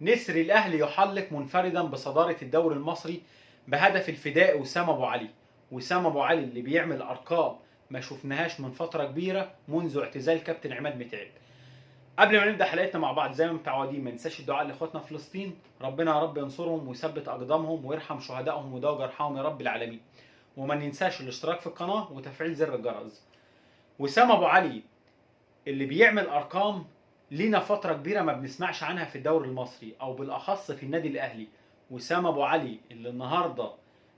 نسر الاهلي يحلق منفردا بصداره الدوري المصري بهدف الفداء وسام ابو علي. وسام ابو علي اللي بيعمل ارقام ما شفناهاش من فترة كبيرة منذ اعتزال كابتن عماد متعب. قبل ما نبدا حلقتنا مع بعض زي ما متعودين ما ننساش الدعاء لاخواتنا في فلسطين، ربنا يا رب ينصرهم ويثبت اقدامهم ويرحم شهدائهم ويداوي جرحاهم يا رب العالمين. وما ننساش الاشتراك في القناة وتفعيل زر الجرس. وسام ابو علي اللي بيعمل ارقام لينا فترة كبيرة ما بنسمعش عنها في الدوري المصري او بالاخص في النادي الاهلي. وسام ابو علي اللي النهارده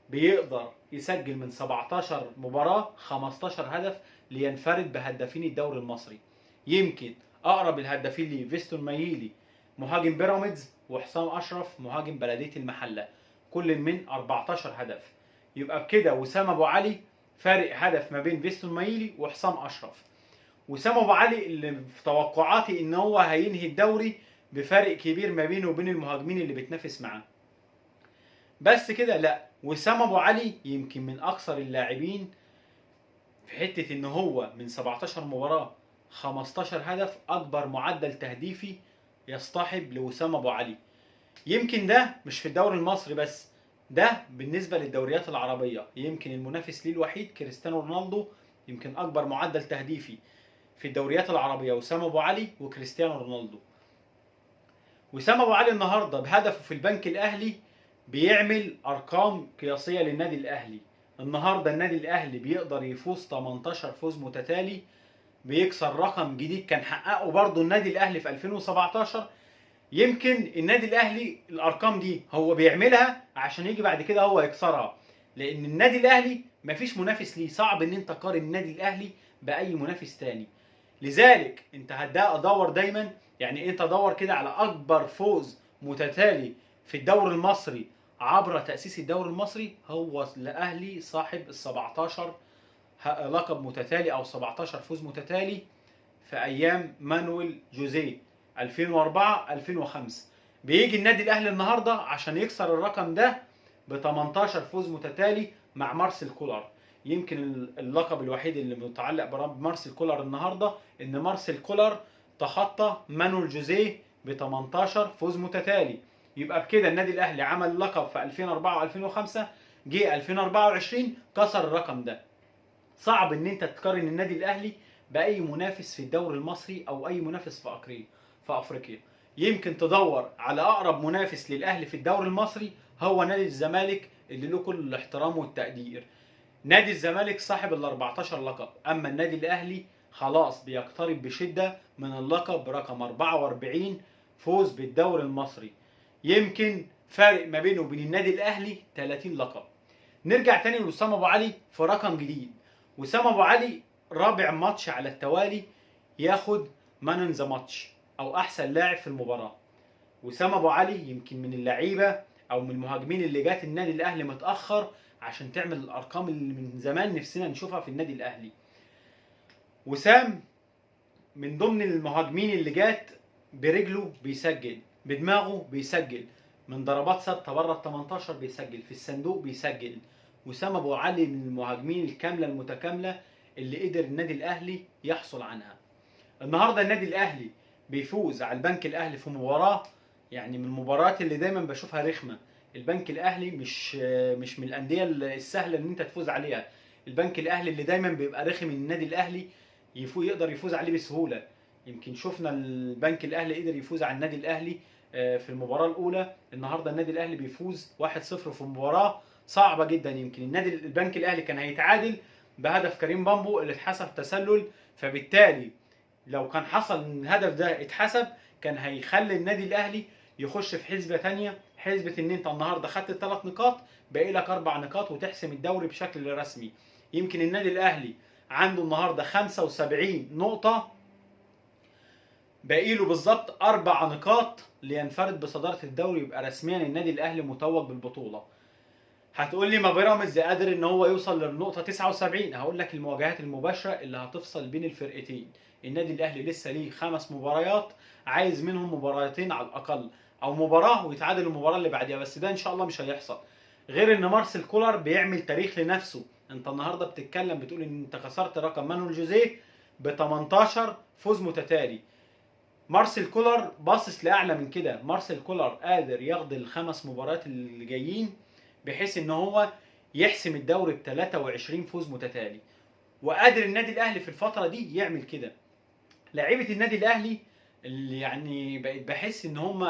بيقدر يسجل من 17 مباراة 15 هدف لينفرد بهدافين الدوري المصري. يمكن اقرب الهدافين ليه فيستون مايلي مهاجم بيراميدز وحسام اشرف مهاجم بلديه المحلة، كل من 14 هدف. يبقى بكده وسام ابو علي فارق هدف ما بين فيستون مايلي وحسام اشرف. وسام ابو علي اللي في توقعاتي ان هو هينهي الدوري بفارق كبير ما بينه وبين المهاجمين اللي بتنافس معاه. بس كده لا، وسام ابو علي يمكن من اكثر اللاعبين في حتة ان هو من 17 مباراة 15 هدف، اكبر معدل تهديفي يصطحب لوسام ابو علي. يمكن ده مش في الدوري المصري بس، ده بالنسبة للدوريات العربية. يمكن المنافس ليه الوحيد كريستيانو رونالدو، يمكن اكبر معدل تهديفي في الدوريات العربية وسام ابو علي وكريستيانو رونالدو. وسام ابو علي النهارده بهدفه في البنك الاهلي بيعمل ارقام قياسية للنادي الاهلي. النهارده النادي الاهلي بيقدر يفوز 18 فوز متتالي، بيكسر رقم جديد كان حققه برضه النادي الاهلي في 2017. يمكن النادي الاهلي الارقام دي هو بيعملها عشان يجي بعد كده هو يكسرها، لان النادي الاهلي مفيش منافس ليه. صعب ان انت تقارن النادي الاهلي باي منافس تاني، لذلك انت هتدور دايما، يعني انت دور كده على اكبر فوز متتالي في الدوري المصري عبر تأسيس الدوري المصري. هو الاهلي صاحب ال 17 لقب متتالي او 17 فوز متتالي في ايام مانويل جوزيه 2004 2005. بيجي النادي الاهلي النهارده عشان يكسر الرقم ده ب 18 فوز متتالي مع مارسيل كولر. يمكن اللقب الوحيد اللي متعلق بمارسيل كولر النهارده ان مارسيل كولر تخطى مانويل جوزيه ب 18 فوز متتالي. يبقى بكده النادي الاهلي عمل لقب في 2004 و2005، جه 2024 كسر الرقم ده. صعب ان انت تقارن النادي الاهلي باي منافس في الدوري المصري او اي منافس في افريقيا. يمكن تدور على اقرب منافس للاهلي في الدوري المصري هو نادي الزمالك اللي له كل الاحترام والتقدير. نادي الزمالك صاحب ال 14 لقب، اما النادي الاهلي خلاص بيقترب بشده من اللقب رقم 44 فوز بالدوري المصري. يمكن فارق ما بينه وبين النادي الاهلي 30 لقب. نرجع تاني لوسام ابو علي في رقم جديد. وسام ابو علي رابع ماتش على التوالي ياخد man of the match او احسن لاعب في المباراة. وسام ابو علي يمكن من اللعيبة او من المهاجمين اللي جات النادي الاهلي متاخر عشان تعمل الارقام اللي من زمان نفسنا نشوفها في النادي الاهلي. وسام من ضمن المهاجمين اللي جات برجله بيسجل، بدماغه بيسجل، من ضربات ثابتة بره ال 18 بيسجل، في الصندوق بيسجل. وسام ابو علي من المهاجمين الكاملة المتكاملة اللي قدر النادي الاهلي يحصل عنها. النهارده النادي الاهلي بيفوز على البنك الاهلي في مباراة، يعني من المباريات اللي دايما بشوفها رخمة. البنك الاهلي مش من الاندية السهلة ان انت تفوز عليها. البنك الاهلي اللي دايما بيبقى رخم النادي الاهلي يقدر يفوز عليه بسهولة. يمكن شفنا البنك الاهلي قدر يفوز على النادي الاهلي في المباراة الاولى. النهارده النادي الاهلي بيفوز 1-0 في مباراة صعبة جدا. يمكن البنك الاهلي كان هيتعادل بهدف كريم بامبو اللي اتحسب تسلل، فبالتالي لو كان حصل ان الهدف ده اتحسب كان هيخلي النادي الاهلي يخش في حسبه ثانية، حسبه ان انت النهارده خدت 3 نقاط، باقي لك 4 نقاط وتحسم الدوري بشكل رسمي. يمكن النادي الاهلي عنده النهارده 75 نقطة، باقي له بالظبط 4 نقاط لينفرد بصداره الدوري، يبقى رسميا النادي الاهلي متوج بالبطولة. هتقول لي ما بيراميدز قادر ان هو يوصل للنقطة 79، هقول لك المواجهات المباشرة اللي هتفصل بين الفرقتين. النادي الاهلي لسه ليه 5 مباريات، عايز منهم مباراتين على الاقل او مباراة ويتعادل المباراة اللي بعديها، بس ده ان شاء الله مش هيحصل. غير ان مارسيل كولر بيعمل تاريخ لنفسه. انت النهارده بتتكلم بتقول ان انت كسرت رقم مانويل جوزيه ب 18 فوز متتالي. مارسيل كولر باصص لاعلى من كده. مارسيل كولر قادر ياخد ال5 مباريات اللي جايين بحيث ان هو يحسم الدوري ب 23 فوز متتالي، وقادر النادي الاهلي في الفترة دي يعمل كده. لعيبة النادي الاهلي اللي يعني بقيت بحس ان هم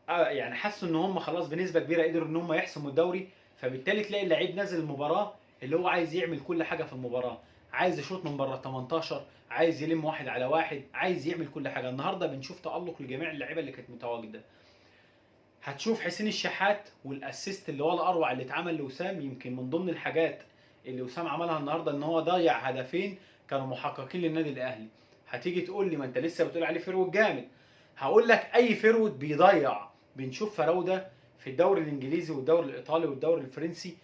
يعني حسوا ان هم خلاص بنسبة كبيرة قدروا ان هم يحسموا الدوري، فبالتالي تلاقي اللعيب نازل المباراة اللي هو عايز يعمل كل حاجة في المباراة، عايز يشوط من بره 18، عايز يلم 1 على 1، عايز يعمل كل حاجة. النهارده بنشوف تالق لجميع اللعيبة اللي كانت متواجدة. هتشوف حسين الشحات وال assist اللي هو الاروع اللي اتعمل لوسام، يمكن من ضمن الحاجات اللي وسام عملها النهارده ان هو ضيع هدفين كانوا محققين للنادي الاهلي. هتيجي تقول لي ما انت لسه بتقول عليه forward جامد، هقول لك اي forward بيضيع. بنشوف فراوده في الدوري الانجليزي والدوري الايطالي والدوري الفرنسي،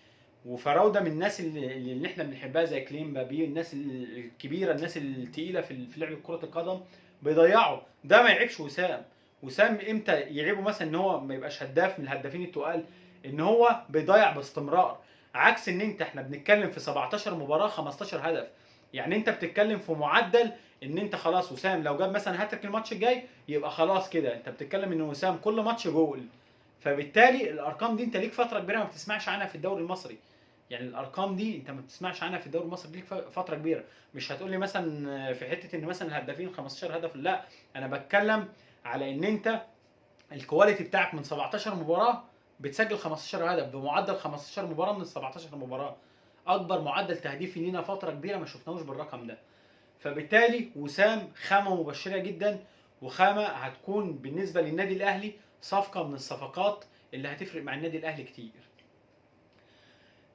وفراوده من الناس اللي احنا بنحبها زي كلين مبابي، الناس الكبيرة، الناس الثقيلة في لعب كره القدم بيضيعوا. ده ما يعيبش وسام. وسام امتى يعيبه مثلا ان هو ما يبقاش هداف من الهدافين التقال؟ ان هو بيضيع باستمرار، عكس ان انت احنا بنتكلم في 17 مباراة 15 هدف، يعني انت بتتكلم في معدل ان انت خلاص وسام لو جاب مثلا هاتريك الماتش الجاي يبقى خلاص كده، انت بتتكلم ان وسام كل ماتش جول. فبالتالي الارقام دي انت ليك فترة كبيرة ما بتسمعش عنها في الدوري المصري، يعني الارقام دي انت ما بتسمعش عنها في الدوري المصري ليك فترة كبيرة. مش هتقول لي مثلا في حتة ان مثلا الهدافين 15 هدف، لا، انا بتكلم على ان انت ال quality بتاعك من 17 مباراة بتسجل 15 هدف بمعدل 15 مباراة من 17 مباراة، اكبر معدل تهديفي لينا فترة كبيرة ما شفناهوش بالرقم ده. فبالتالي وسام خامة مبشرة جدا، وخامه هتكون بالنسبة للنادي الاهلي صفقة من الصفقات اللي هتفرق مع النادي الاهلي كتير.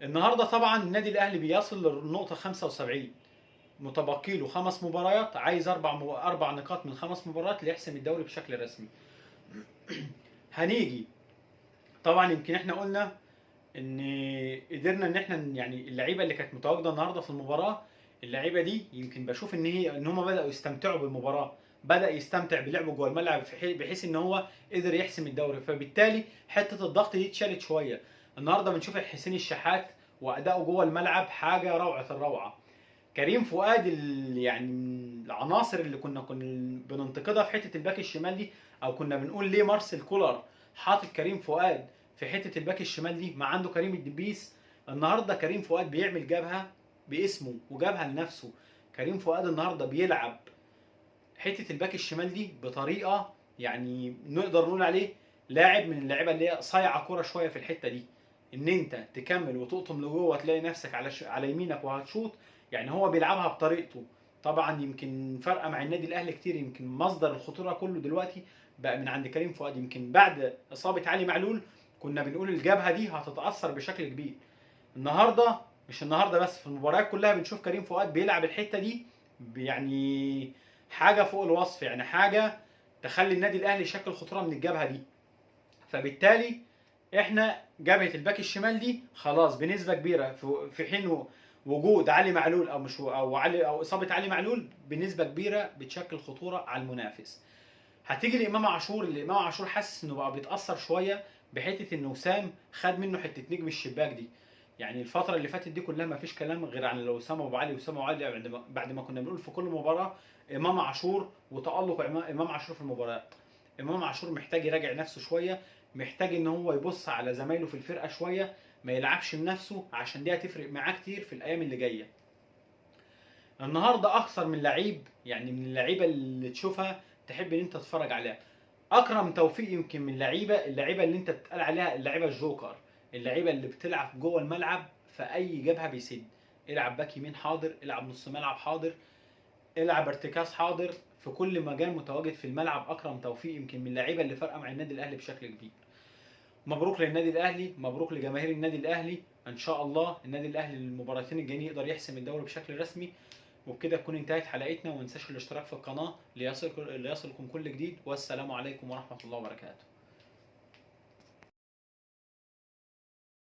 النهارده طبعا النادي الاهلي بيصل للنقطة 75، متبقي له 5 مباريات، عايز 4 نقاط من 5 مباريات ليحسم الدوري بشكل رسمي. هنيجي طبعا يمكن احنا قلنا ان قدرنا ان احنا يعني اللعيبة اللي كانت متواجدة النهارده في المباراة، اللعيبة دي يمكن بشوف ان هي ان هم بداوا يستمتعوا بالمباراة، بدا يستمتع بلعبه جوه الملعب بحيث ان هو قدر يحسم الدوري، فبالتالي حتة الضغط دي اتشالت شوية. النهارده بنشوف حسين الشحات واداؤه جوه الملعب حاجة روعه الروعة. كريم فؤاد يعني العناصر اللي كنا بننتقدها في حتة الباك الشمال دي، او كنا بنقول ليه مارسيل كولر حاطط كريم فؤاد في حتة الباك الشمال دي، ما عنده كريم الدبيس. النهارده كريم فؤاد بيعمل جبهة باسمه وجابها لنفسه. كريم فؤاد النهارده بيلعب حتة الباك الشمال دي بطريقة يعني نقدر نقول عليه لاعب من اللعيبة اللي هي صايعه كورة شوية في الحتة دي، ان انت تكمل وتقطم لجوه وتلاقي نفسك على يمينك وهتشوط. يعني هو بيلعبها بطريقته. طبعا يمكن فرقه مع النادي الاهلي كتير، يمكن مصدر الخطورة كله دلوقتي بقى من عند كريم فؤاد. يمكن بعد اصابه علي معلول كنا بنقول الجبهة دي هتتاثر بشكل كبير. النهارده مش النهارده بس، في المباريات كلها بنشوف كريم فؤاد بيلعب الحتة دي يعني حاجة فوق الوصف، يعني حاجة تخلي النادي الاهلي يشكل خطورة من الجبهة دي. فبالتالي احنا جبهة الباك الشمال دي خلاص بنسبة كبيرة في حين وجود علي معلول او مش او علي او اصابه علي معلول بنسبة كبيرة بتشكل خطورة على المنافس. هتيجي لامام عاشور، اللي امام عاشور حاسس انه بقى بيتاثر شوية بحته ان وسام خد منه حتة نجم الشباك دي. يعني الفترة اللي فاتت دي كلها ما فيش كلام غير عن وسام ابو علي، وسام ابو علي بعد ما كنا بنقول في كل مباراة امام عاشور وتالق امام عاشور في المباريات. امام عاشور محتاج يراجع نفسه شوية، محتاج ان هو يبص على زمايله في الفرقة شوية، ما يلعبش لنفسه، عشان دي هتفرق معاه كتير في الايام اللي جاية. النهارده اكثر من لعيب، يعني من اللعيبة اللي تشوفها تحب ان انت تتفرج عليها. اكرم توفيق يمكن من اللعيبة اللي انت بتقال عليها اللعيبة الجوكر، اللعيبة اللي بتلعب جوه الملعب في اي جبهة بيسد. العب باك يمين حاضر، العب نص ملعب حاضر، العب ارتكاز حاضر، في كل مجال متواجد في الملعب. اكرم توفيق يمكن من اللعيبة اللي فارقه مع النادي الاهلي بشكل كبير. مبروك للنادي الاهلي، مبروك لجماهير النادي الاهلي. ان شاء الله النادي الاهلي المباراتين الجايين يقدر يحسم الدوري بشكل رسمي. وبكده تكون انتهت حلقتنا، وما تنساش الاشتراك في القناة ليصلكم كل جديد. والسلام عليكم ورحمة الله وبركاته.